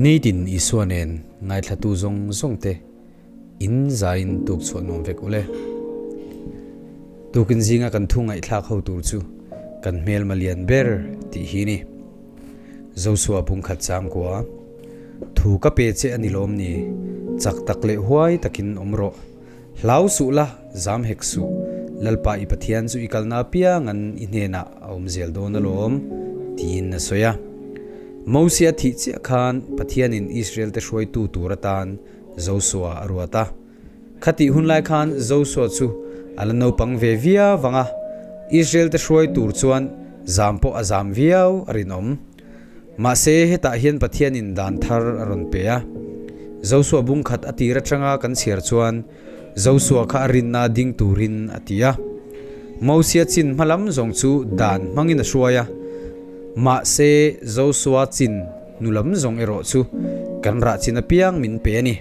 Nitin Isua nen ngaithlatu zawng zawng te in zaiin tuk chhuah nuam vek ule. Tukin zinga kan thu ngaihthlak ho tur chu kan hmelma lian ber tih hi ni. Josua bungkhat changkua, Thu ka pe che a ni lawm ni? Chak tak leh huai takin awm rawh. Hlau suh la, zam hek suh. Lalpa i Pathian chu i kalna apiangan i hnenah a awm zel dawn alawm, tiin a sawi a. Mosia thih chiah khan Pathianin Israelte hruaitu tur atan Josua a ruat a. Khatih hun lai khan Josua chu a la naupang ve viau vang a, Israelte hruai tur chuan zam pawh a zam viau a rinawm. Mahse, hetah hian Pathianin dan thar a rawn pe a. Josua bungkhat a tir atanga kan chhiar chuan Josua kha a rinna ding turin a ti a. Mosia chin hma lam zawng chu dan hmangin a hruai a. Mahse, Josua chin hnu lam zawng erawh chu kan rah chin apiang min pe a ni.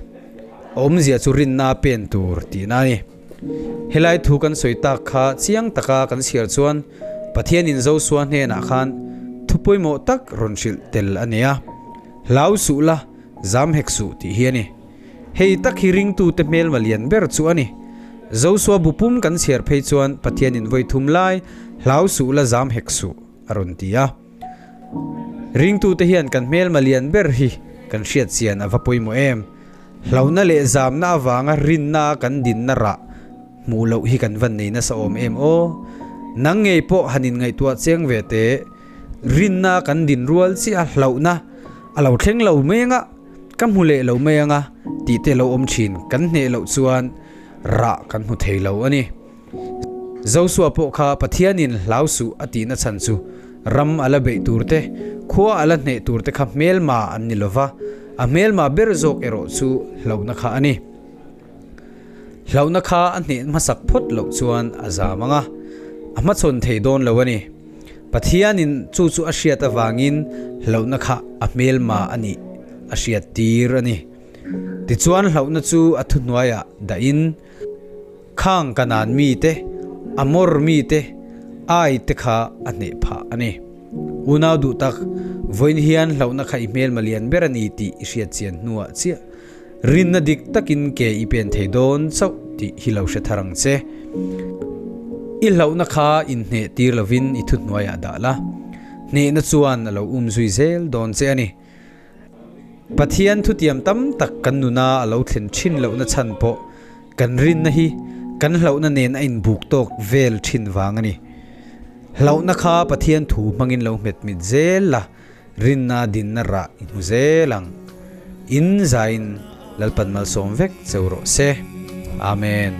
Awmzia chu rinna pen tur tihna a ni. Helai thu kan sawi tak kha chiang taka kan chhiar chuan Pathianin Josua hnenah khan thu pawimawh tak rawn hrilh tel a nei a, Hlau suh la, zam hek suh tih hi a ni. Hei tak hi ringtute hmelma lian ber chu a ni. Josua bu pum kan chhiar phei chuan Pathianin vawi thum lai, Hlau suh la, zam hek suh a rawn ti a. Ringtute hian kan hmelma lian ber hi kan hriat chian a va pawimawh em? Hlauhna leh zamna avanga rinna kan dinna rah hmuh loh hi kan van nei nasa awm em aw? Nang ngei pawh han inngaihtuah cheng ve teh, rinna kan din rual chiah a hlauhna a lo thleng lo mai anga, ka hmu leh lo mai anga tih te lo awm thin kan hneh loh chuan rah kan hmu thei lo a ni. Josua pawh kha Pathianin hlau suh a tihna chhan chu ram a la beih tur te, khua a la hneh tur te kha hmelma an ni lova, a hmelma ber zawk erawh chu hlauhna kha a ni. Hlauhna kha a hneh hmasak phawt loh chuan a zam ang a, a hmachhawn thei dawn lo a ni. Pathianin chu chu a hriat avangin hlauhna kha a hmelma a nih a hriat tir a ni. Tichuan hlauhna chu a thuhnuaiah dahin, Khang Kanaan mite, Amor mite, Ai te kha a hneh phah a ni. Unau duh tak, vawiin hian hlauhna kha i hmelma lian ber a ni tih i hriat chian hnuah chiah rinna dik takin ke i pen thei dawn chauh tih hi lo hre thar ang che. I hlauhna kha inhneh tir lovin i thuhnuaiah dah la, hnehna chuan a lo um zui zel dawn che a ni. Pathian thutiam tam tak kan nuna a lo thlen thin lohna chhan pawh kan rinna hi kan hlauhna nen a inbuk tawk vel thin vang a ni. Hlauhna kha Pathian thu hmangin lo hmet mit zel la, rinna dinna rah i hmu zel ang. In zaiin Lalpan malsawm vek cheu rawh se. Amen.